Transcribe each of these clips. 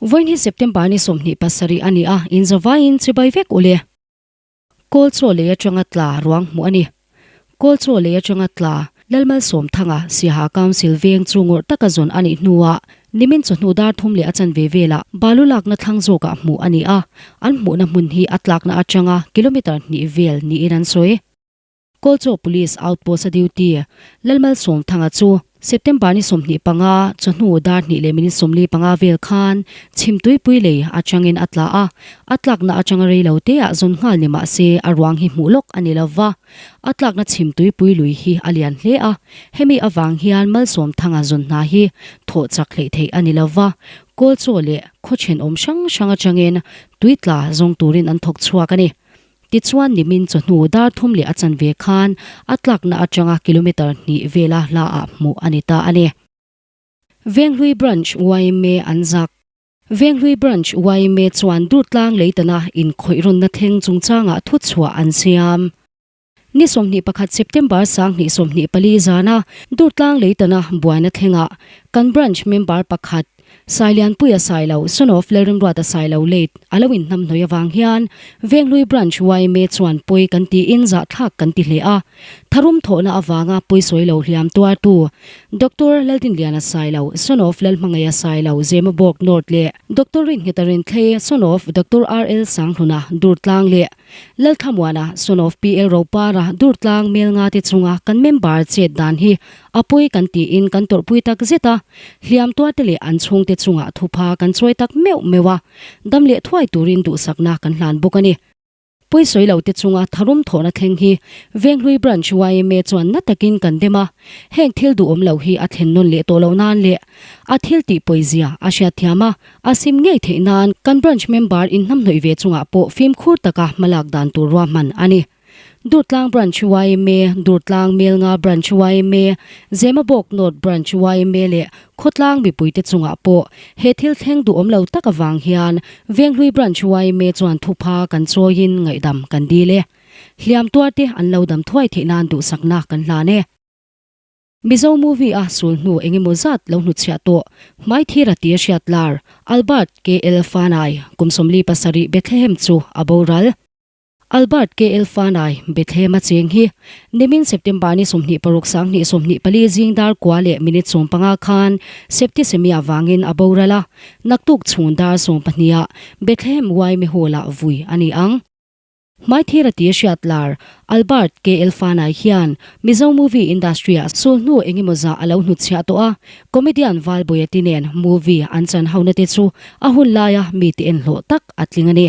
Vawiin hi September ni 27 a ni a, inzavaiin chibai vek u le. Kawl chaw lei atanga tla ruang hmuh a ni. Kawl chaw lei atanga tla Lalmalsawmthanga Siaha Council veng chu ngawrh taka zawn a nih hnuah nimin chawhnu dar thum leh a chanve velah balu lakna thlang zawkah hmuh a ni a, an hmuhna hmun hi a tlakna atanga kilometre hnih vel niin an sawi. Kawlchaw Police Outpost a duty Lalmalsawmthanga chu September ni 25 chawhnu dar hnih leh minute 45 vel khan Chhimtuipui lei atangin a tla a, a tlakna atanga rei lo te ah zawn nghal ni mah se a ruang hi hmuh lawk a ni lo va, a tlakna Chhimtuipui lui hi a lian hle a, hemi avang hian Malsawmthanga zawn hna hi thawh chak hleih theih a ni lo va, Kawlchaw leh khaw thenawm hrang hrang atangin tui tla zawng turin an thawk chhuak a ni. Tichuan nimin chawhnu dar thum leh a chanve khan a tlakna atanga kilometre hnih vela hla ah hmuh a ni ta a ni. Venghlui Branch yma an zak. Venghlui Branch yma chuan Durtlang leitana inkhawih rawnna thleng chungchangah thuchhuah an siam. Ni 21 September 2024 zana Durtlang leitana buaina thlengah kan Branch member pakhat Sailianpuia Sailo, son of Lalrimruata Sailo late a lo inhnamhnawih avang hian Venghlui Branch yma chuan pawi kan tiin zahthlak kan ti hle a. Tharum thawhna avanga pawisawi lo hliam tuartu Doctor Laldinliana Sailo, son of Lalhmangaia Sailo, Zemabawk North leh Doctor Rinhngeta Rinthlei, son of Doctor RL Sanghluna, Durtlang leh Lalthlamuana, son of PL Ropara, Durtlang Melnga te chunga kan member chet dan hi a pawi kan tiin kan tawrhpui tak zet a, hliam tuarte leh an chhungte chungah thupha kan chawi tak meuh meuh a, dam leh thuai turin duhsakna kan hlan bawk a ni. Pawisawi lo te chunga tharum thawhna thleng hi Venghlui Branch yma chuan na takin kan dem a, heng thil duhawm lo hi a thlen nawn leh tawh loh nan leh a thil tih pawizia a hriatthiam a, A sim ngei theih nan kan branch member inhnamhnawih ve chungah pawh fimkhur taka hmalak dan tur ruahman a ni. Durtlang Branch yma, Durtlang Melnga Branch yma, Zemabawk North Branch yma leh khawtlang mipuite chungah pawh he thil thleng duhawm lo tak avang hian Venghlui Branch yma chuan thupha kan chawiin ngaihdam kan dil e. Hliam tuarte an lo dam thuai theih nan duhsakna kan hlan e. Mizo movie a sul hnu engemaw zat lo hnutchhiah tawh Hmaithira tia hriat lar Albert KL Fanai kum 47 Bethlehem chu a boral. Albert KL Fanai Bethlehem a cheng hi nimin September ni 26 2024 zing dar kua leh minute 15 khan septicemia vangin a boral a, naktuk chhun dar 12 ah Bethlehem Yma Hall ah vui a ni ang. Hmaithira tia hriat lar Albert KL Fanai hian Mizo movie industry ah sul hnu engemaw zah a lo hnutchhiah tawh a, comedian Valbawia-ti nen movie an chan hona te chu a hun laia mite en hlawh tak a tling a ni.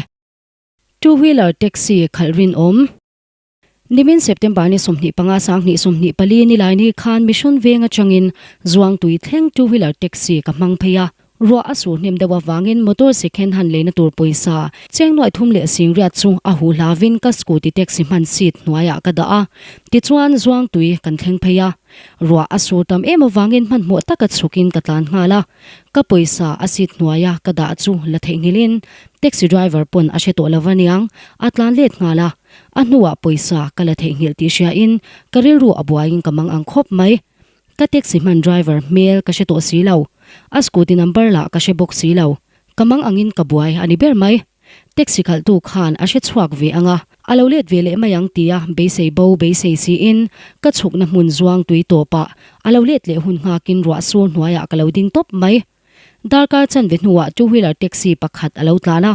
Two wheeler taxi khalh rinawm. Nimin September ni 25 2024 nilaini khan Mission Veng atangin Zuangtui thleng two wheeler taxi ka hmang phei a, Ruah a sur hnem deuh avangin motor second hand leina tur pawisa cheng nuaih thum leh sing riat chu a huh hlavin ka scooty taxi hman seat hnuaiah ka dah a, tichuan zuang tui kan thleng phei a. Ruah a sur tam em avangin hmanhmawh taka chhukin ka tlan nghal a, ka pawisa a seat hnuaia ka dah chu la theihnghilhin taxi driver pawn a hre tawh lo aniang a tlan let nghal a, a hnuah pawisa ka la theihnghilh tih hriain ka rilru a buaiin ka mang ang khawp mai. Ka taxi hman driver hmel ka hre tawh si lo, a scooty number lah ka hre bawk si lo. Ka mang angin ka buai a ni ber mai. Taxi khalhtu khan a hre chhuak ve ang a, a lo let ve leh mai ang tia beisei bo beisei siin ka chhukna hmun zuang tui tawpah a lo let leh hun nghakin ruah sur hnuaiah ka lo ding tawp mai. Darkar chanve hnuah two wheeler taxi pakhat a lo tlan a,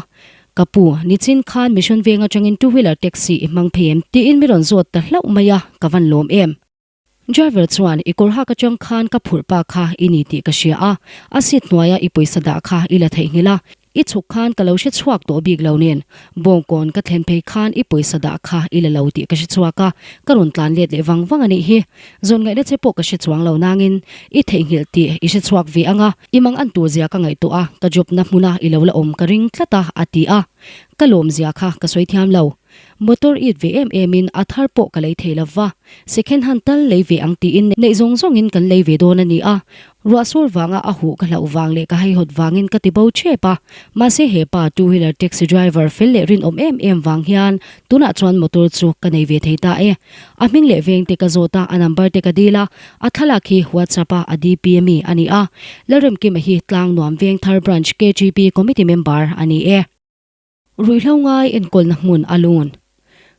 Ka pu, nichin khan Mission Veng atangin two wheeler taxi i hmang phei em? tiin mi rawn zawt ta hlauh mai a, ka van lawm em? Driver chuan, I kawr hak atang khan ka phurh pa kha i ni tih ka hria a, a seat hnuaia i pawisa dah kha i la theihnghilh a, i chhuk khan ka lo hre chhuak tawh bik lo nen, bawngkawn ka thlen phei khan i pawisa dah kha i la lo tih ka hre chhuak a, ka rawn tlan let leh vang vang a nih hi. Zawn ngaihna che pawh ka hre chuang lo nangin i theihnghilh tih i hre chhuak ve ang a, i mang an tur zia ka ngaihtuah a, ka job na hmuna i lo la awm ka ring tlat a, a ti a. Ka lawm zia kha ka sawi thiam lo. Motor it ve em em in a thar pawh ka lei thei lo va, second hand tal lei ve ang tiin neih zawng zawng in kan lei ve dawn a ni a. Ruah sur vanga a huh ka hlauh vang leh ka haihawt vangin ka ti bo ṭhep a, mahse he pa two wheeler taxi driver fel leh rinawm em em vang hian tunah chuan motor chu ka nei ve thei ta e. A hming leh veng te ka zawt a, a number te ka dil a, a thlalak hi WhatsApp a a DP a mi a ni a. Lalremkima hi Tlangnuam Vengthar Branch KGP Committee member a ni e. Ruihhlo ngai enkawlna hmun a lun.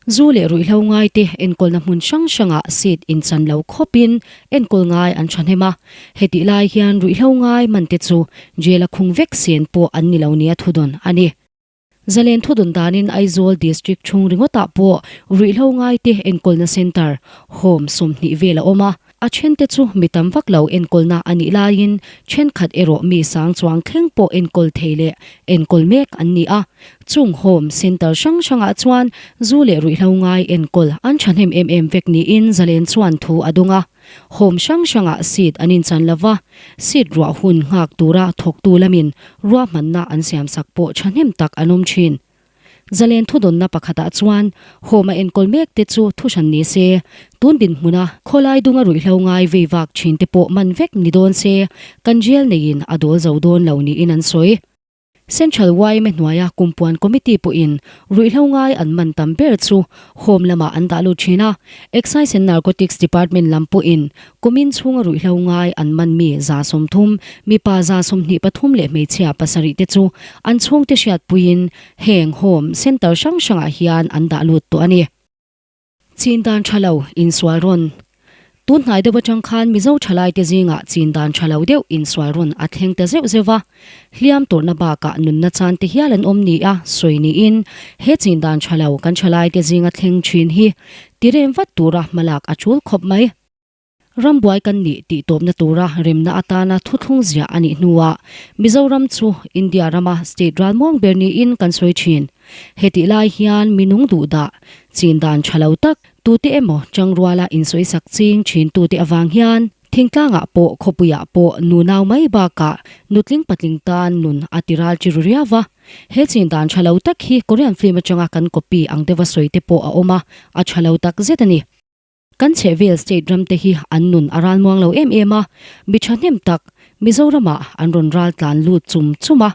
Zu leh ruihhlo ngaite enkawlna hmun hrang hrangah seat inchan lo khawpin enkawl ngai an thahnem a. Hetih lai hian ruihhlo ngai mante chu jail a khung vek sen pawh an ni lo nia thudawn a ni. Zalen thudawn danin Aizawl District chhung ringawtah pawh ruihhlo ngaite enkawlna centre, home, 20 vel a awm a. A thente chu mi tam vak lo enkawlna a nih laiin thenkhat erawh mi sang chuang thleng pawh enkawl thei leh enkawl mek an ni a. Chung home centre hrang hrangah chuan zu leh ruihhlo ngai enkawl an thahnem em em vek niin Zalen chuan thu a dawng a. Home hrang hrangah seat an inchan lo va, seat ruah hun nghak tura thawktu lamin ruahmanna an siamsak pawh thahnem tak an awm thin. Zalen thudawnna pakhatah chuan home a enkawl mek te chu thuhran ni se, tun dinhmuna khawlai dunga ruihhlo ngai vei vak thin te pawh man vek ni dawn se, kan jail neiin a dawl zo dawn lo niin an sawi. Central yma hnuaia kumpuan committee pawhin ruihhlo ngai an man tam ber chu home lamah an dah lut thin a, Excise and Narcotics Department lam pawhin kumin chhunga ruihhlo ngai an man mi 30, mipa 23 leh hmeichhia pasarih te chu an chhungte hriatpuiin Heng home centre hrang hrangah hian an dah lut tawh a ni. Chin dan tha lo insual rawn. Tun hnai deuh atang khan Mizo thalaite zingah chin dan tha lo deuh insual rawn a thleng ta zeuh zeuh va. Hliam tawrhna bakah nunna chan te hial an awm ni a sawi niin he chin dan tha lo kan thalaite zinga thleng thin hi tirem vat tura hmalak a tul khawp mai. Rambuai kan nih tih tawpna tura remna atana thuthlung ziah a nih hnuah Mizoram chu India rama state ralmuang ber niin kan sawi thin. Hetih lai hian minung duhdah, chin dan tha lo tak, tute emaw tangruala insawisak ching thintute avang hian thingtlangah pawh khawpuiah pawh nunau mai bakah nutling patling tan nun a tiral chi ru riau va. He chin dan tha lo tak hi Korean film atanga kan copy ang deuha sawi te pawh a awm a, a tha lo tak zet a ni. Kan chhehvel state ram te hi an nun a ralmuang lo em em a, mi thahnem tak Mizoramah an rawn ral tlan lut chum chum a,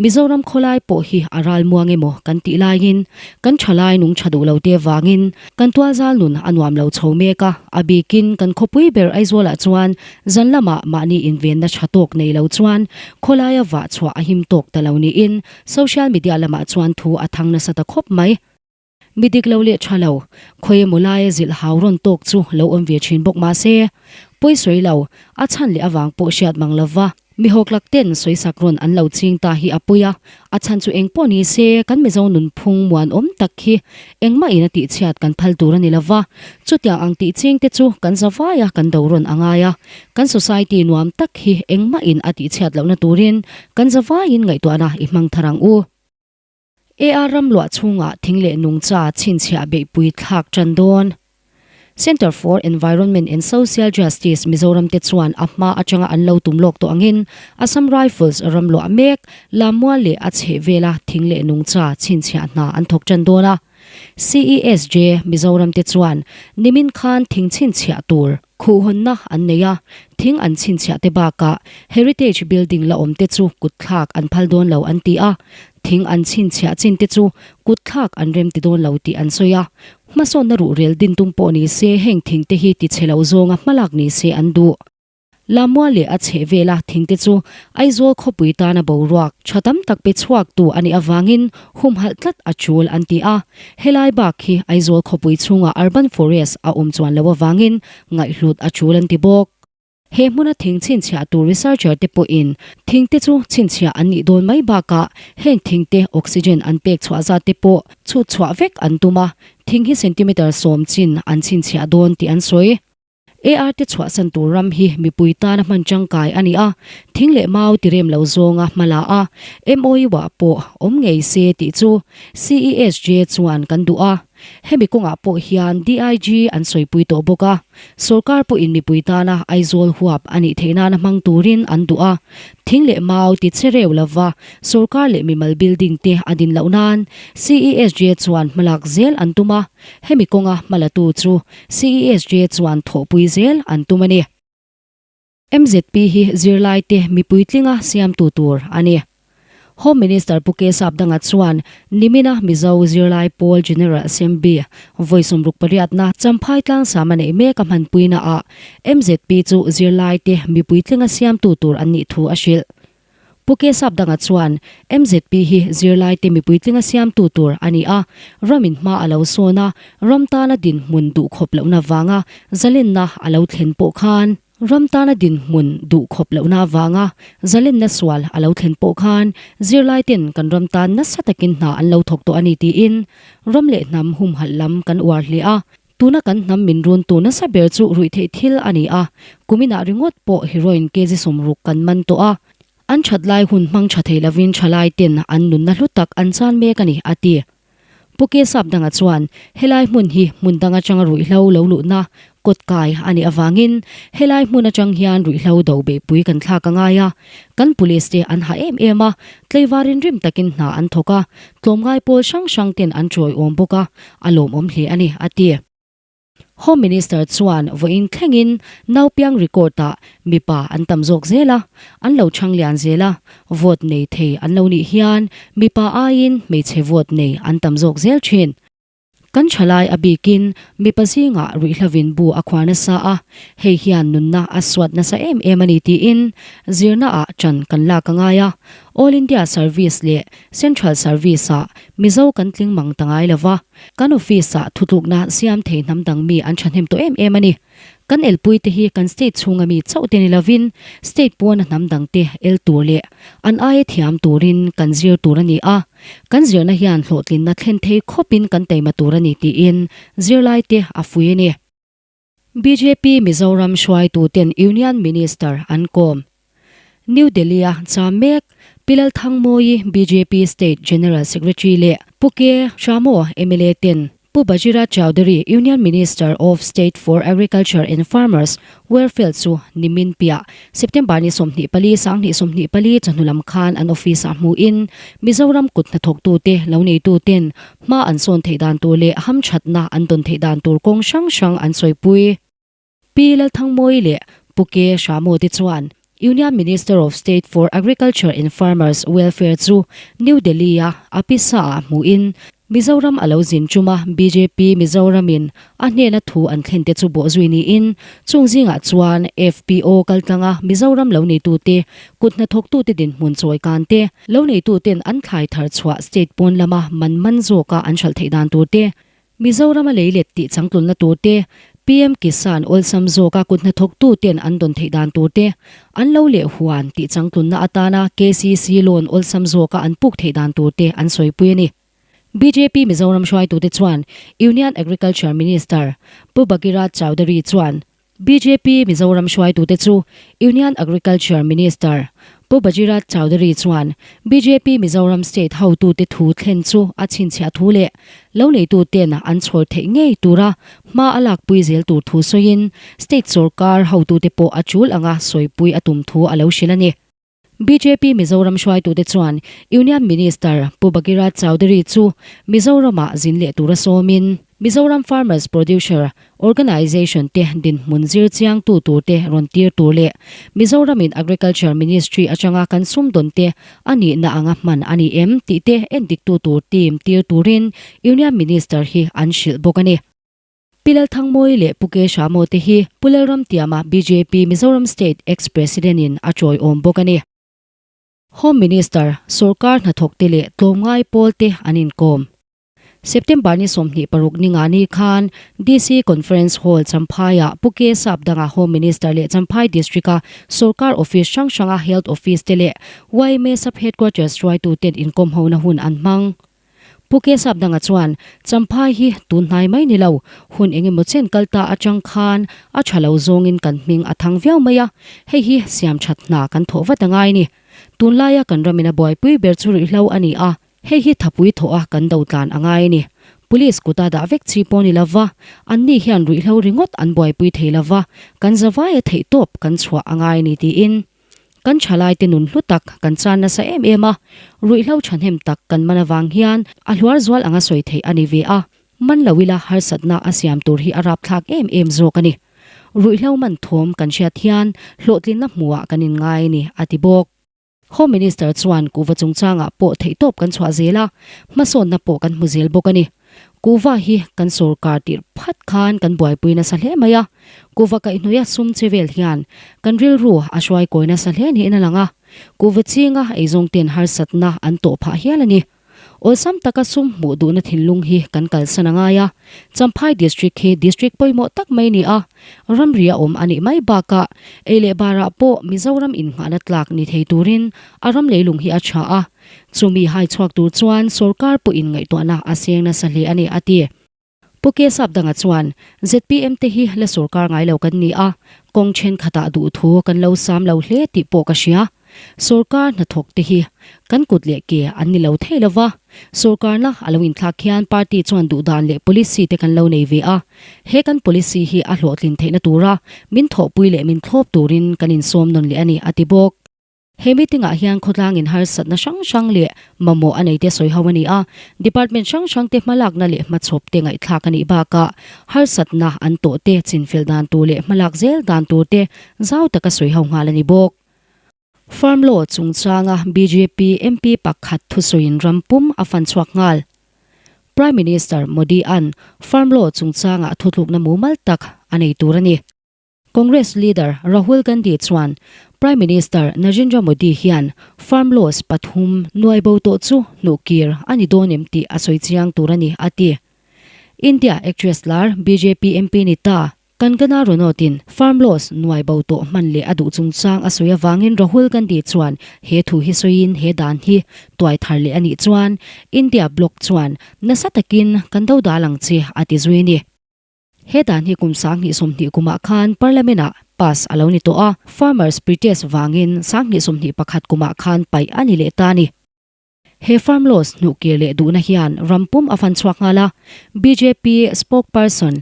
Mizoram khawlai pawh hi a ralmuang emaw kan tih laiin kan thalai nung tha duh lo te vangin kan tualzal nun a nuam lo chho mek a, a bikin kan khawpui ber Aizawlah chuan zan lamah mahni invenna tha tawk nei lo chuan khawlaia vah chhuah a him tawk ta lo niin social media lamah chuan thu a thang nasa ta khawp mai. Mi dik lo leh tha lo, khawi emaw laia zilh hau rawn tawk chu lo awm ve thin bawk mah se, pawi sawi lo, a chhan leh avang pawh hriat mang lo va, mi hawklak ten sawisak rawn an lo ching ta hi a pawi a, a chhan chu eng pawh ni se kan Mizo nunphung muanawm tak hi engmah in a tihchhiat kan phal tur a ni lo va, chutiang ang tih ching te chu kan zavai a kan do rawn a ngai a, kan society nuam tak hi engmah in a tihchhiat lohna turin kan zavaiin ngaihtuahna i hmang thar ang u. AR ram luah chhungah thing leh nungcha chhinchhiah beihpui thlak tan dawn. Centre for Environment and Social Justice Mizoram te chuan a hma atanga an lo tum lawk tawh angin Assam Rifles ram luah mek Lammual leh a chhehvela thing leh nungcha chhinchhiah hna an thawk tan dawn a. CESJ Mizoram te chuan nimin khan thing chhinchhiah tur khuhhawnna an nei a, thing an chhinchhiah te bakah Heritage Building la awm te chu kutthlak an phal dawn lo an ti a, thing an chhinchhiah chin te chu kutthlak an rem ti dawn lo tih an sawi a, hmasawnna ruhrel din tum pawh ni se heng thing te hi tichhe lo zawnga hmalak ni se an duh. Lamua leh a chheh vela thingte chu Aizawl khawpui tana boruak tha tam tak pe chhuaktu a nih avangin humhalh tlat a tul an ti a. Helai bak hi Aizawl khawpui chhunga urban forest a awm chuan loh avangin ngaihhlut a tul an ti bawk. He hmuna thing chhinchhiah tur researcher te pawhin thingte chu chhinchhiah an nih dawn mai bakah heng thingte oxygen an pek chhuah zat te pawh chhut chhuah vek an tum a, thing hi centimeter 10 chin an chhinchhiah dawn tih an sawi. AR te chhuahsan tur ram hi mipui tana hman tangkai a ni a, thing leh mau tirem lo zawnga hma la a, MOU ah pawh awm ngei se tih chu CESJ chuan kan duh a. Hemi kawngah pawh hian DIG an sawipui tawh bawk a, sorkar pawhin mipui tana Aizawl huap a nih theih nana hmang turin an duh a. Thing leh mau ti che reu lova sorkar leh mimal building te a din loh nan CESJ chuan hmalak zel an tum a, hemi kawnga hmalatu chu CESJ chuan thawhpui zel an tum a ni. MZP hi zirlaite mipui tlinga siamtu tur a ni. Home Minister Pu K Sapdanga chuan nimina Mizo Zirlai Pawl General Assembly vawi sawmruk pariatna Champhai tlangsam a neih mek a hmanpuina ah MZP chu zirlaite mipui tlinga siamtu tur an nih thu a hrilh. Pu K Sapdanga chuan MZP hi zirlaite mipui tlinga siamtu tur a ni a, ramin hma a lo sawn a, ram tana dinhmun duhkhawp lohna vanga zalenna a lo thlen pawh khan, Ram tana dinhmun duh khawp lohna avanga zalenna sual a lo thlen pawh khan zirlaiten kan ram tan nasa takin hna an lo thawk tawh a ni tiin ram leh hnam humhalh lam kan uar hle a. Tuna kan hnam min runtu nasa ber chu ruihtheih thil a ni a, kuminah ringawt pawh heroin kg 60 kan man tawh a, an that lai hun hmang tha thei lovin thalaiten an nunna hlu tak an chan mek a ni, a ti. Pu K Sapdanga chuan helai hmun hi hmun dang atanga ruihhlo lo luhna kawt kai a nih avangin helai hmun atang hian ruihhlo do beihpui kan thlak a ngai a, kan police te an hah em em a, tleivarin rim takin hna an thawk a, tlawmngai pawl hrang hrang ten an tawiawm bawk a, a lawmawm hle a ni, a ti. Home Minister chuan vawiin thlengin naupiang record-ah mipa an tam zawk zel a, an lo chhang lian zel a, vote nei thei an lo nih hian mipa aiin hmeichhe vote nei an tam zawk zel thin. Kan thalai a bikin mipa zingah ruihhlovin bu a khuar nasa a, hei hian nunna a suat nasa em em a ni tiin zirnaah ṭan kan lak a ngai a, All India Service leh Central Service-ah Mizo kan tling mang ta ngai lo va. Kan office-ah thutlukna siam thei hnam dang mi an thahnem tawh em em a ni. Kan elpui te hi kan state chhunga mi chauh te ni lovin state pawna hnam dang te el tur leh an aia thiam turin kan zir tur a ni a, kan zirna hian hlawhtlinna thlen thei khawpin kan taima tur a ni tiin zirlai te a fui a ni. Bjp Mizoram hruaituten Union Minister an kawm. New Delhi-a cham mek Pi Lalthangmawii bjp State General Secretary leh Pu K Hramo mla ten Pu Bajira Chowdhury Union Minister of State for Agriculture and Farmers Welfare chu nimin piah September ni 24 2024 chawhnu lam khan an office-ah hmuhin Mizoram kut hnathawktute lo neituten Hma an sawn theih dan tur leh hamthatna an dawn theih dan tur kawng hrang hrang an sawipui. Pi Lalthangmawii leh Pu K Hramo te chuan Union Minister of State for Agriculture and Farmers Welfare chu New Delhi-a a pisa-ah hmuhin Mizoram a lo zin ṭum a, bjp Mizoramin a hnena thu an thlen te chu bawhzui niin chung zingah chuan FPO kaltlanga Mizoram lo neitute kut hnathawktute dinhmun chawi kan te, lo neituten an thlai thar chhuah state pawn lama man man zawka an hralh theih dan tur te, Mizorama leilet tih changtlunna tur te, PM Kisan awlsam zawka kut hnathawktuten an dawn theih dan tur te, an lo leh huan tih changtlunna atana KCC loan awlsam zawka an puk theih dan tur te an sawipui a ni. Bjp Mizoram hruaitute chuan Union Agriculture Minister Pu Bhagirath Chaudhary chuan bjp Mizoram hruaitute chu Union Agriculture Minister Pu Bhagirath Chaudhary chuan bjp Mizoram State hotute thu thlen chu a chhinchhiah thu leh loneituten an chhawr theih ngei tura hma a lakpui zel tur thu sawiin State sorkar hotute pawh a tul anga sawipui a tum thu a lo hrilh a ni. Bjp Mizoram hruaitute chuan Union Minister Pu Bhagirath Chaudhary chu Mizoramah zin leh tura sawmin Mizoram Farmers Producer Organisation te dinhmun zir chiangtu turte rawn tir tur leh Mizoramin Agriculture Ministry atanga kan sumdawn te a nihna anga hman a ni em tih te endiktu tur team tir turin Union Minister hi an hrilh bawk a ni. Pi Lalthangmawii leh Pu K Hramo te hi Pu Lalramtiama bjp Mizoram State Ex-President in a tawiawm bawk a ni. Home Minister, sorkar hnathawkte leh tlawmngai pawlte an inkawm. September ni 26 ni nga ni khan DC Conference Hall Champhaiah Pu K Sapdanga Home Minister leh Champhai District-a sorkar office hrang hranga Health Office te leh yma Sub-Headquarters hruaituten inkawmhona hun an hmang. Pu K Sapdanga chuan, Champhai hi tun hnai mai ni lo, hun eng emaw chen kal ta atang khan a tha lo zawngin kan hming a thang viau mai a, hei hi siam that hna kan thawh vat a ngai ni. Tunlaia kan ramin a buaipui ber chu rihlo a ni a, hei hi thapui thawh a kan do tlan a ngai a ni. Police kuta dah vek chi pawh ni lova, anni hian ruihhlo ringawt an buaipui thei lova, kan zavaia theihtawp kan chhuah a ngai a ni tiin. Kan thalaite nun hlu tak kan chan nasa em em a, ruihhlo thahnem tak kan man avang hian a hluar zual anga sawi theih a ni ve a, man lo ila harsatna a siam tur hi a rapthlak em em zawk a ni. Ruihhlo man thawm kan hriat hian hlawhtlinna hmuhah kan inngai a ni, a ti bawk. Home Minister chuan kuhva chungchangah pawh theihtawp kan chhuah zel a, hmasawnna pawh kan hmu zel bawk a ni. Kuhva hi kan sorkar tirh phat khan kan buaipui nasa hle mai a, kuhva kaihhnawih a sum che vel hian kan rilru a hruai kawi nasa hle niin a lang a, kuhva chinga eizawngten harsatna an tawh phah hial a ni. Awlsam taka sum hmuh duhna thinlung hi kan kalsan a ngai a, Champhai District hi District pawimawh tak mai ni a, ramri a awm a nih mai bakah ei leh barah pawh Mizoram innghahna tlak ni thei turin a ram leilung hi a tha a, chumi hai chhuak tur chuan sorkar pawhin ngaihtuahna a seng nasa hle a ni, a ti. Pu Kesap danga chuan, zpm te hi la sorkar ngai lo kan ni a, kawng thenkhatah duhthu kan lo sam lo hle tih pawh ka hria. Sorkar hnathawk te hi kan kut leh ke an ni lo thei lo va, sorkarna a lo inthlak hian party chuan duhdan leh policy te kan lo nei ve a, he kan policy hi a hlawhtlin theihna tura min thawhpui leh min thlawp turin kan insawm nawn leh a ni, a ti bawk. He meeting-ah hian khawtlangin harsatna hrang hrang leh mamawh a neite sawi ho a ni a, department hrang hrangte hmalakna leh hmachhawpte ngaihthlak a nih bakah harsatna an tawhte chinfel dan tur leh hmalak zel dan turte zau taka sawi ho nghal a ni bawk. Farm Law chungchanga bjp MP pakhat thusawiin ram pum a fan chhuak nghal. Prime Minister Modi-a'n Farm Law chungchangah thutlukna mumal tak a nei tur a ni. Congress leader Rahul Gandhi chuan Prime Minister Narendra Modi hian farm laws pathum nuai bo tawh chu hnuhkir a ni dawn em tih a sawi chiang tur a ni, a ti. India actress lar bjp MP ni ta Kangana Ranaut-in farm laws nuai bo tawh hman leh a duh chungchang a sawi avangin Rahul Gandhi chuan he thu hi sawiin he dan hi tuai thar leh a nih chuan India bloc chuan nasa takin kan dodal ang che a ti zui a ni. He dan hi kum 2020 kumah khan Parliament-ah pass a lo ni tawh a, farmers protest vangin 2021 kumah khan paih a ni leh ta a ni. He farm laws hnuhkir leh duhna hian ram pum a fan chhuak nghal a, bjp spokesperson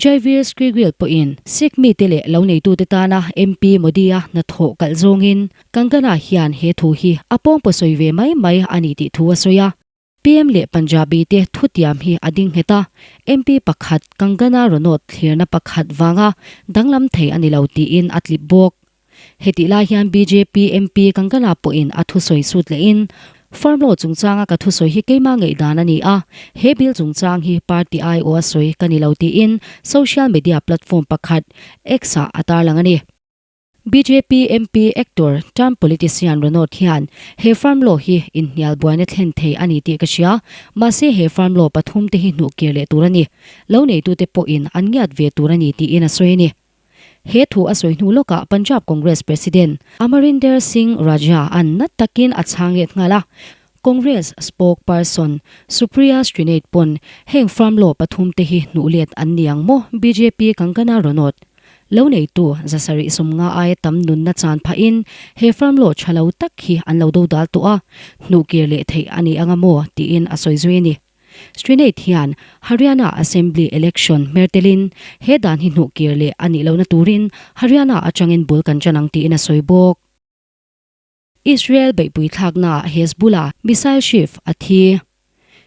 Jaiveer Shrigil pawhin Sikh mite leh lo neitute tana MP Modi-a hnathawh kalh zawngin Kangana hian he thu hi a pawngpaw sawi ve mai mai a ni tih thu a sawi a. PM leh Punjabi te thutiam hi a ding nghet a, MP pakhat Kangana Ranaut thlirna pakhat vanga danglam thei a ni lo tiin a tlip bawk. Hetih lai hian bjp MP Kangana pawhin a thusawi sut lehin, Farm law chungchanga ka thusawi hi keima ngaihdan a ni a, he bill chungchang hi party aiawh a sawi ka ni lo tiin social media platform pakhat X-ah a tarlang a ni. Bjp MP actor turned politician Ranaut hian he farm law hi inhnial buaina thlen thei a ni tih ka hria, mahse he farm law pathum te hi hnuhkir leh tur a ni, lo neitute pawhin an ngiat ve tur a ni tiin a sawi a ni. He thu a sawi hnu lawkah Punjab Congress President Amarinder Singh Raja an nat takin a chhang let nghal a, Congress spokesperson Supriya Shrinate pawn heng farm law pathum te hi hnuh let an ni ang maw bjp Kangana Ranaut Lo neitu zasarih sawmnga aia tam nunna chan phahin he farm law tha lo tak hi an lo dodal tawh a, hnuhkir leh theih a ni anga maw tiin a sawi zui a ni. Shrinate hian Haryana Assembly election hmer telin he dan hi hnuhkir leh a nih lohna turin Haryana atangin bul kan tan ang tiin a sawi bawk. Israel beihpui thlaknaah Hezbollah missile chief a thi.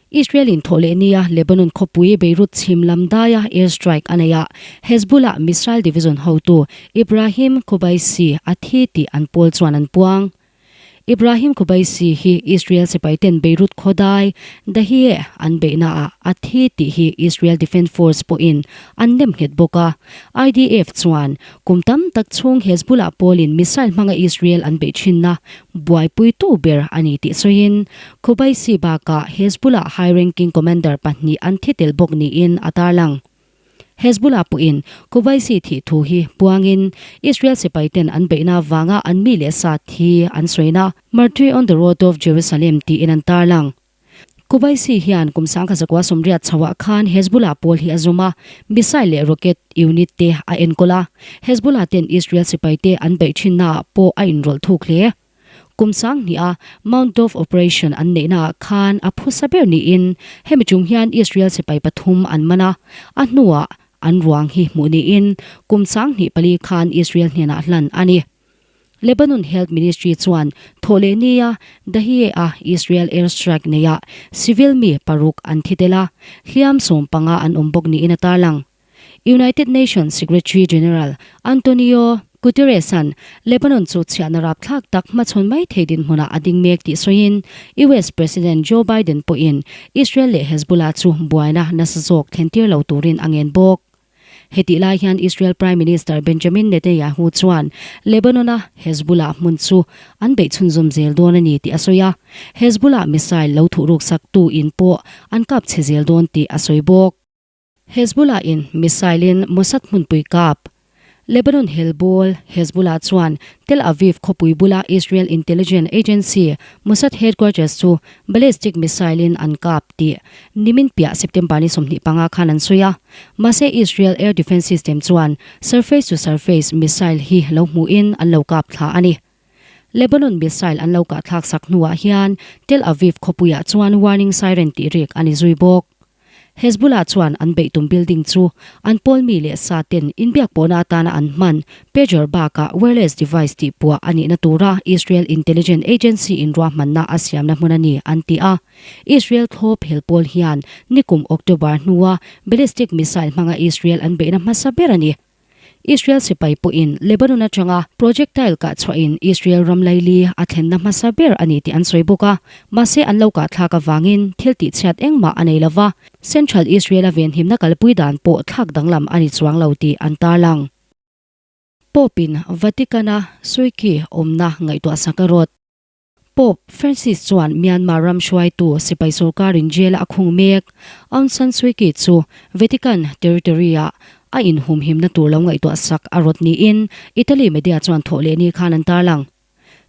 Israel-in thawh leh nia Lebanon khawpui Beirut chhim lam daia air strike a nei a, Hezbollah missile division hotu Ibrahim Qubaisi a thi tih an pawl chuan an puang. Ibrahim Qubaisi hi Israel sipaiten Beirut khaw dai Dahieh an beihnaah a thi tih hi Israel Defence Force pawhin an nem nghet bawk a, IDF chuan Kum tam tak chhung Hezbollah pawlin missile hmanga Israel an beih thinna buaipuitu ber a ni tih sawiin, Qubaisi bakah Hezbollah high-ranking commander pahnih an thi tel bawk niin a tarlang. Hezbollah pawhin Qubaisi thih thu hi puangin Israel sipaiten an beihna vanga an mi leh sa thi an sawina Martyr on the Road of Jerusalem tiin an tarlang. Qubaisi hian kum 1980 chhoah khan Hezbollah pawl hi a zum a, missile leh rocket unit te a enkawl a. Hezbollah ten Israel sipaite an beih thinnaah pawh a inrawlh thuk hle. Kum sanghnih a Mount Dov operation an neihnaah khan a phusa ber niin hemi chung hian Israel sipai pathum an man a, a hnuah an ruang hi hmuh niin kum 24 khan Israel hnenah hlan a ni. Lebanon Health Ministry chuan thawhlehnia Dahieh-a Israel airstrike neiah civil mi paruk an thi tel a, hliam 15 an awm bawk niin a tarlang. United Nations Secretary General Antonio Guterres-a'n Lebanon chu chhiahna rapthlak tak hmachhawn mai thei dinhmunah a ding mek tih sawiin US President Joe Biden pawhin Israel leh Hezbollah chu buaina nasa zawk thlentir lo turin a ngen bawk. Hetih lai hian Israel Prime Minister Benjamin Netanyahu chuan Lebanon-a Hezbollah hmun chu an beih chhunzawm zel dawn a ni tih a sawi a, Hezbollah missile lo thuhruk saktu in pawh an kap chhe zel dawn tih a sawi bawk. Hezbollah in missile in Mossad hmunpui kap Lebanon hel bawl Hezbollah chuan Tel Aviv khawpui bula Israel intelligence agency Mossad headquarters chu ballistic missile in an kap tih nimin piah September ni 25 khan an sawi a. Mahse Israel air defence system chuan surface to surface missile hi lo hmuhin an lo kap thla a ni. Lebanon missile an lo kah thlak sak hnuah hian Tel Aviv khawpuiah chuan warning siren tih rik a ni zui bawk. Hezbollah chuan an beih tum building chu an pawl mi leh sa ten inbiak pawhna atana an hman pager bakah wireless device tih puah a nihna tura Israel intelligence agency in ruahmanna a siamna hmun a ni an ti a. Israel thlawp hel pawl hian nikum October hnua ballistic missile hmanga Israel an beihna hmasa ber a ni. Israel sipai pawhin Lebanon atanga projectile kah chhuahin Israel ram laili a thlenna hmasa ber a ni tih an sawi bawk a, mahse an lo kah thlak avangin thil tihchhiat engmah a nei lova, Central Israel-a venhimna kalpui dan pawh thlak danglam a ni chuang lo tih an tarlang. Pope-in Vatican-a Suu Kyi awmna ngaihtuahsak a rawt. Pope Francis chuan Myanmar ram hruaitu sipai sorkarin jail-a a khung mek Aung San Suu Kyi chu Vatican territory-ah a inhumhimna tur lo ngaihtuah sak a rawt niin Italy media chuan thawh leh ni khan an tarlang.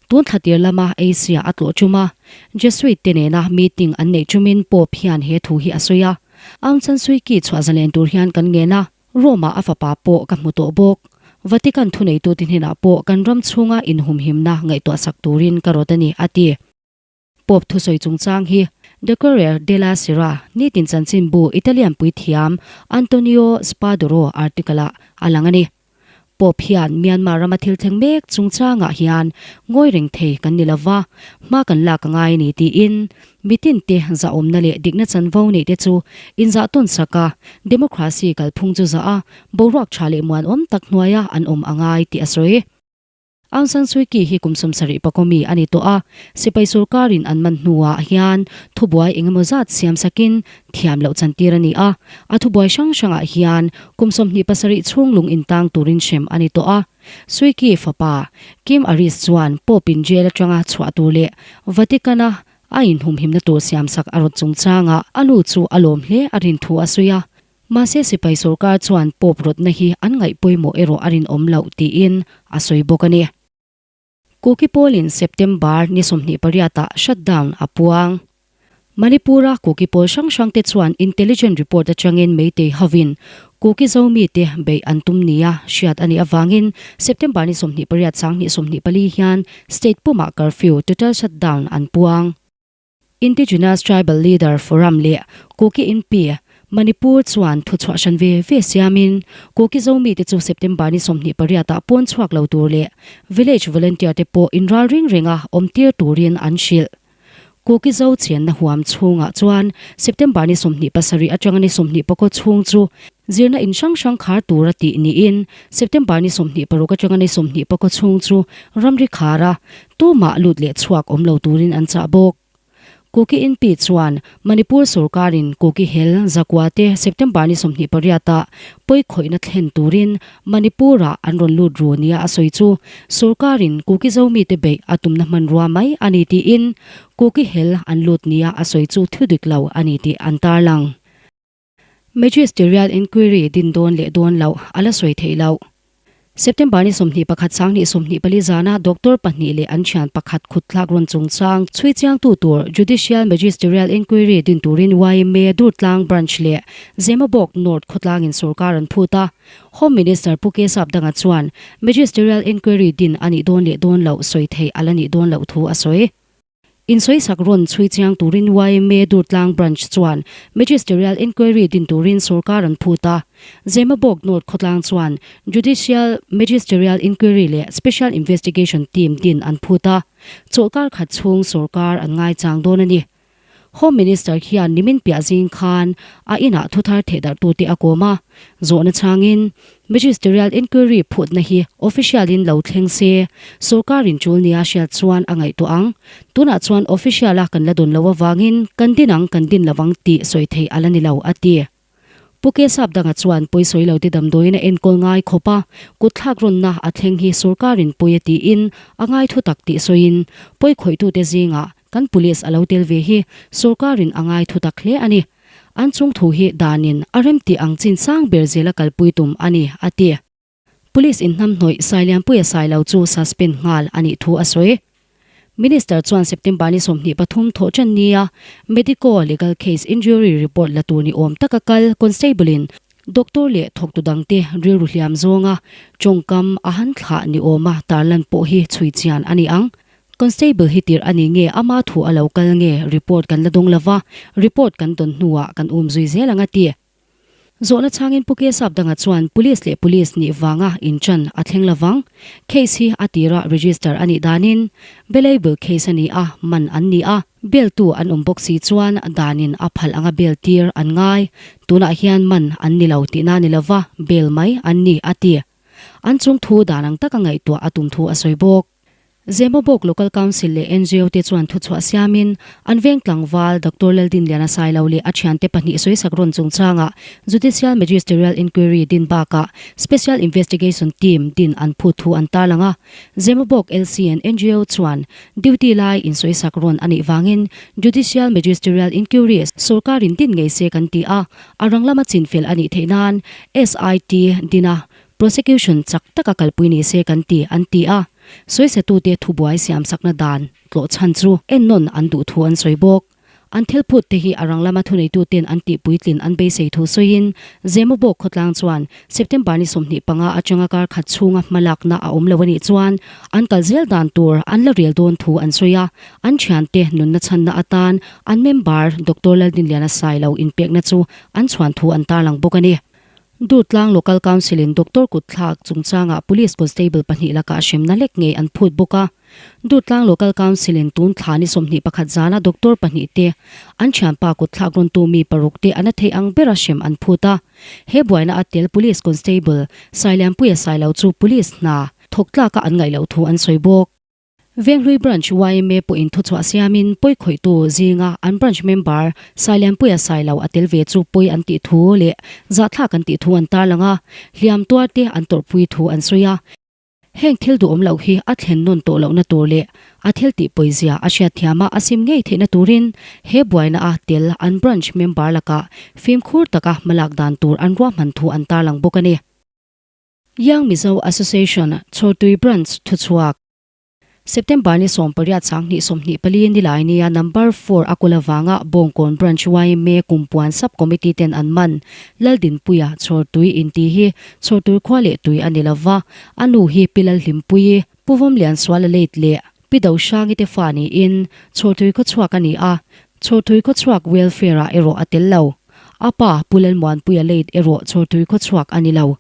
Tun thla tir lama Asia a tlawh tum a, Jesuit te nena meeting an neih tumin Pope hian he thu hi a sawi a, Aung San Suu Kyi chhuah zalen tur hian kan ngen a, Rome-ah a fapa pawh ka hmu tawh bawk. Vatican thuneitute hnenah pawh kan ram chhunga inhumhimna ngaihtuahsak turin ka rawt a ni, a ti. Pope thusawi chungchang hi The Corriere della Sera nitin chanchinbu Italian puithiam Antonio Spadoro article-ah a lang a ni. Pope hian Myanmar rama thil thleng mek chungchangah hian ngawi reng thei kan ni lova, hma kan lak a ngai a ni tiin Mitinte zahawmna leh dikna chanvo neihte chu inzah tawn sak a, democracy kalphung chu zah a, boruak tha leh muanawm tak hnuaia an awm a ngai tih a sawi. Aung San Suu Kyi hi kum 70 pakaw mi a ni tawh a, sipai sorkarin an man hnuah hian thubuai engemaw zat siam sakin thiam loh chantir a ni a, a thubuai hrang hrangah hian kum 27 chhung lung intang turin hrem a ni tawh a. Suu Kyi fapa Kim Aris chuan Pope-in jail atanga chhuah tur leh Vatican-a a inhumhimna tur siamsak a rawt chungchangah a nu chu a lawm hle a rin thu a sawi a. Mahse sipai sorkar chuan Pope rawtna hi an ngaih pawimawh erawh a rinawm loh tiin a sawi bawk a ni. Kuki pawlin September ni 28 ah shutdown a puang. Manipur-a Kuki pawl hrang hrangte chuan intelligent report atangin Meitei hovin Kuki Zomi te beih an tum nia hriat a nih avangin September ni 28 sanghnih 24 hian state pumah curfew, total shutdown, an puang. Indigenous Tribal Leader Forum leh Kuki Inpi, Manipur chuan thuchhuah hran ve ve siamin Kuki Zomi te chu September ni 28 ah pawn chhuak lo tur leh village volunteer te pawh inral ring renga awmtir turin an hrilh. Kuki Zo chenna huam chhungah chuan September ni 27 atanga ni 24 chhung chu zirna in hrang hrang khar tura tih niin September ni 26 atanga ni 24 chhung chu ramri khara tumah lut leh chhuak awm lo turin an chah bawk. Kuki Inpi chuan Manipur sorkarin Kuki hel zakua te September ni 28 ah pawi khawihna thlen turin Manipur-ah an rawn lut ru nia a sawi chu sorkarin Kuki Zomi te beih a tumna hmanrua mai a ni tiin Kuki hel an lut nia a sawi chu thu dik lo a ni tih an tarlang. Magisterial Inquiry din dawn leh dawn loh a la sawi theih loh. September ni 21 sanghnih 24 zana doctor pahnih leh an thian pakhat khutthlak rawn chungchang chhui chiangtu tur Judicial Magisterial Inquiry din turin yma Durtlang Branch leh Zemabawk North khawtlangin sorkar an phut a. Home Minister Pu Kesap Danga chuan Magisterial Inquiry din a nih dawn leh dawn loh sawi theih a la nih dawn loh thu a sawi. Insawisak rawn chhui chiang turin yma Durtlang Branch chuan Magisterial Inquiry din turin sorkar an phut a. Zemabawk North khawtlang chuan Judicial Magisterial Inquiry leh Special Investigation Team din an phut a, chawlhkar khat chhung sorkar an ngaichang dawn a ni. Home Minister hian nimin piah zing khan a inah thuthar thehdarhtute a kawm a, zawhna chhangin Magisterial Inquiry phutna hi official-in lo thleng se, sorkarin tul nia hriat chuan a ngaihtuah ang. Tunah chuan official-a kan la dawn loh avangin kan din ang kan din lovang tih sawi theih a la ni lo, a ti. Pu Kesap Danga chuan pawisawi lote damdawiin a enkawl ngai khawp a, kutthlak rawnna a thleng hi sorkarin pawi a tiin a ngai thutak tih sawiin pawikhawih-tute zingah kan police a lo tel ve hi sorkarin a ngai thutak hle a ni. An chung thu hi danin a remtih ang chin sang ber zela kalpui tum a ni, a ti. Police inhnamhnawih Sailianpuia Sailo chu suspend nghal a nih thu a sawi. Minister chuan September ni 23 thawh ṭan nia Medico Legal Case Injury Report la tur ni awm taka kal Constable-in Doctor leh thawktu dangte rilru hliam zawnga tawngkam a han thlah ni awma tarlan pawh hi chhui chian a ni ang. Constable hi tirh a ni nge ama thu a lo kal nge report kan la dawng lova, report kan dawn hnuah kan umzui zel ang a ti. Zawhna chhangin Pu Kesap danga chuan Police leh Police nih vanga inṭan a thleng lovang. Case hi a tira register a nih danin bailable case a ni a, man an ni a, bail tu an awm bawk si chuan danin a phal anga bail tir an ngai. Tunah hian man an ni lo tihna ni lova bail mai an ni, a ti. An chung thu dan ang taka ngaihtuah a tum thu a sawi bawk. Zemabawk Local Council leh ngo te chuan thuchhuah siamin an veng tlangval Doctor Laldinliana Sailo leh a thiante pahnih sawisak rawn chungchangah Judicial Magisterial Inquiry din bakah Special Investigation Team din an phut thu an tarlang a. Zemabawk LC and ngo chuan duty lai insawisak rawn a nih vangin Judicial Magisterial Inquiry sorkarin din ngei se kan ti a, a rang lama chinfel a nih theih nan SIT dina Prosecution chak taka kalpui ni se kan ti, an ti a. Sawisatute thubuai siamsakna dan tlawh chhan chu ennawn an duh thu an sawi bawk. An thil phut te hi a rang lama thuneituten an tih puitlin an beisei thu sawiin Zemabawk khawtlang chuan September ni 25 atanga kar khat chhunga hmalakna a awm lo a nih chuan an kal zel dan tur an la rel dawn thu an sawi a. An thiante nunna chhanna atan an member Doctor Laldinliana Sailo inpekna chu an chhuan thu an tarlang bawk a ni. Durtlang Local Council-in doctor kutthlak chungchangah Police Constable pahnih lakah hremna lek ngei an phut bawk a. Durtlang Local Council-in tun thla ni 21 zana doctor pahnih te, an thianpa kutthlak rawntu mi paruk te a na theih ang bera hrem an phut a. He buaina a tel Police Constable Sailianpuia Sailo chu Police hna thawk tlaka an ngaih loh thu an sawi bawk. Venghlui Branch yma pawhin thuchhuah siamin pawi khawihtu zinga an branch member Sailianpuia Sailo a tel ve chu pawi an tih thu leh zahthlak an tih thu an tarlang a, hliam tuarte an tawrhpui thu an sawi a. Heng thil duhawm loh hi a thlen nawn tawh lohna tur leh a thil tih pawizia a hriatthiama a sim ngei theihna turin he buaina a tel an branch member lakah fimkhur taka hmalak dan tur an ruahman thu an tarlang bawk a ni. Young Mizo Association Chhawrtui Branch thuchhuak. September ni 18 sanghnih 24 nilai nia number four a kul avanga Bawngkawn Branch yma Kumpuan Sub Committee ten an man Laldinpuia Chhawrtui inti hi Chhawrtui khua leh tui a ni lova, a nu hi Pi Lalhlimpuii, Pu Vawmliansuala late leh Pi Dohrangi te fa niin Chhawrtui khawchhuak a ni a, Chhawrtui khawchhuak welfare ah erawh a tel lo. A pa Pu Lalmuanpuia late erawh Chhawrtui khawchhuak a ni lo.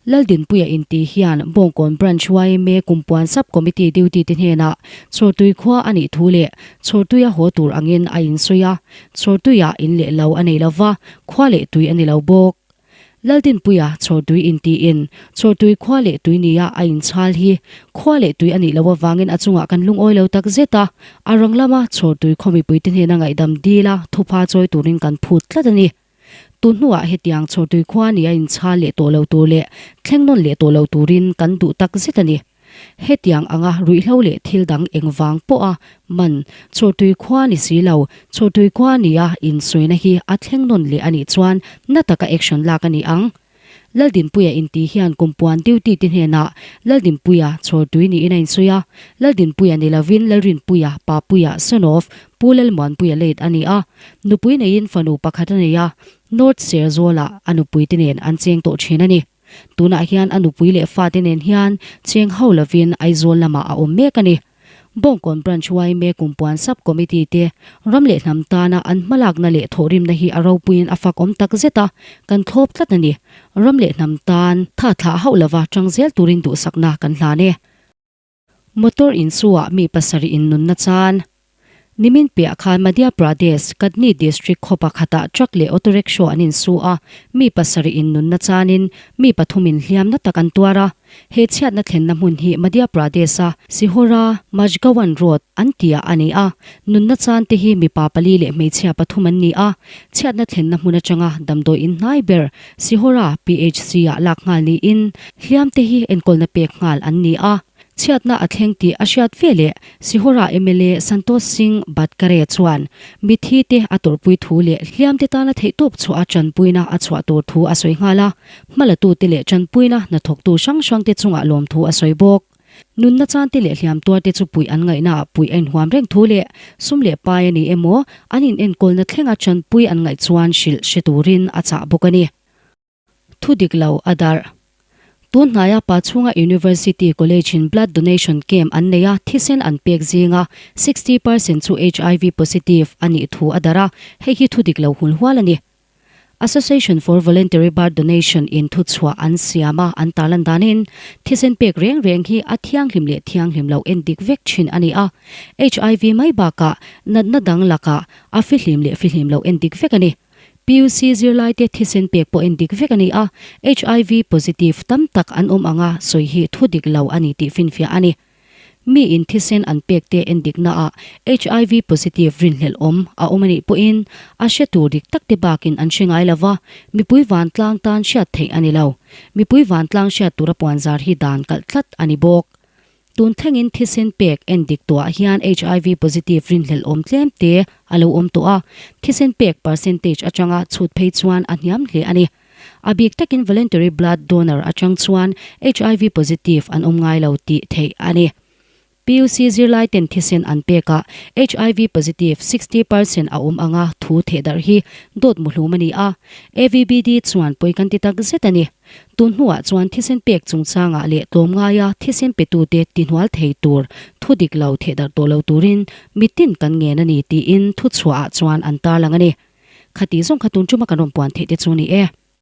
Laldinpuia inti hian Bawngkawn Branch yma Kumpuan Sub Committee duty te hnenah Chhawrtui khua a nih thu leh Chhawrtuia haw tur angin a insawi a, Chhawrtuiah in leh lo a nei lova, khua leh tui a ni lo bawk. Laldinpuia Chhawrtui intiin Chhawrtui khua leh tui nia a inchhal hi khua leh tui a nih loh avangin a chungah kan lungawi lo tak zet a, a rang lama Chhawrtui khaw mipuite hnena ngaihdam dila thupha chawi turin kan phut tlat a ni. Tun hnuah hetiang chhawrtui khua ni a inchhal leh tawh lo tur leh thleng nawn leh tawh lo turin kan duh tak zet a ni. Hetiang anga ruihhlo leh thil dang engvang pawha man chhawrtui khua ni si lo, chhawrtui khua nia insuina hi a thleng nawn leh a nih chuan na taka action lak a ni ang. Laldinpuia inti hian kumpuan duty te hnenah Laldinpuia chhawrtui niin a insawi a, Laldinpuia ni lovin Lalrinpuia, Papuia, son of Pu Lalmuanpuia late a ni a, nupui neiin fanu pakhat a nei a, North Serzawlah a nupui te nen an cheng tawh thin a ni. Tunah hian a nupui leh fate nen hian cheng ho lovin Aizawl lamah a awm mek a ni. Bawngkawn Branch yma Kumpuan Sub Committee te ram leh hnam tana an hmalakna leh thawhrimna hi a ropuiin a fakawm tak zet a, kan thlawp tlat a ni. Ram leh hnam tan tha thlah hauh lova tang zel turin duhsakna kan hlan e. Motor insuah mi pasarih in nunna chan. Nimin piah khan Madhya Pradesh, Katni district khaw pakhatah truck leh auto rickshaw an insu a, mi pasarih in nunna chanin mi pathumin hliamna tak an tuar a. He chhiatna thlenna hmun hi Madhya Pradesh-a Sihora Majgawan Road an tia a ni a, nunna chan te hi mipa pali leh hmeichhia pathum an ni a. Chhiatna thlenna hmun atanga damdawi in hnai ber Sihora PHC-ah lak nghal niin hliam te hi enkawlna pek nghal an ni a. Chhiatna a thleng tih a hriat ve leh Sihora mla Santosh Singh Bhatkare chuan mithi te a tawrhpui thu leh hliamte tana theihtawp chhuah a tanpuina a chhuah tur thu a sawi nghal a, hmalatute leh tanpuina hnathawktu hrang hrangte chungah lawmthu a sawi bawk. Nunna chante leh hliamtuarte chu puih an ngaihnaah puih a inhuam reng thu leh sum leh pai a ni emaw an inenkawlna thlenga tanpui an ngaih chuan hrilh hre turin a chah bawk a ni. Thu dik lo a darh. Tun hnaia Pachhunga University College-in blood donation camp an nei a, thisen an pek zinga 60 percent chu HIV positive a nih thu a darh a, hei hi thu dik lo hulhual a ni. Association for Voluntary Birth Donation in thuchhuah an siam a, an tarlan danin thisen pek reng reng hi a thianghlim leh thianghlim loh en dik vek thin a ni a, HIV mai bakah natna dang lakah a fihlim leh fihlim loh en dik vek a ni. PUC zirlaite thisen pek pawh en dik vek a ni a, HIV positive tam tak an awm anga sawi hi thu dik lo a ni tih finfiah a ni. Mi in thisen an pek te en dikna ah HIV positive rinhlelh awm a awm a nih pawhin a hre tur dik tak te bakin an hre ngai lo va, mipui vantlang tan hriat theih a ni lo. Mipui vantlang hriat tura puanzar hi dan kalh tlat a ni bawk. Tun thlengin thisen pek en dik tawhah hian HIV positive rinhlelh awm tlem te a lo awm tawh a, thisen pek percentage atanga chhut phei chuan a hniam hle a ni. A bik takin voluntary blood donor atang chuan HIV positive an awm ngai lo tih theih a ni. PUC zirlai ten thisen an pekah HIV positive 60 percent a awm anga thu thehdarh hi dawt muhlum a ni a, AVBD chuan pawi kan ti tak zet a ni. Tun hnuah chuan thisen pek chungchangah leh tlawmngaia thisen petute tihnual thei tur thu dik lo thehdarh tawh lo turin mitin kan ngen a ni tiin thuchhuahah chuan an tarlang a ni. Khati zawng kha tun tuma kan rawn puan theih te chu ni e.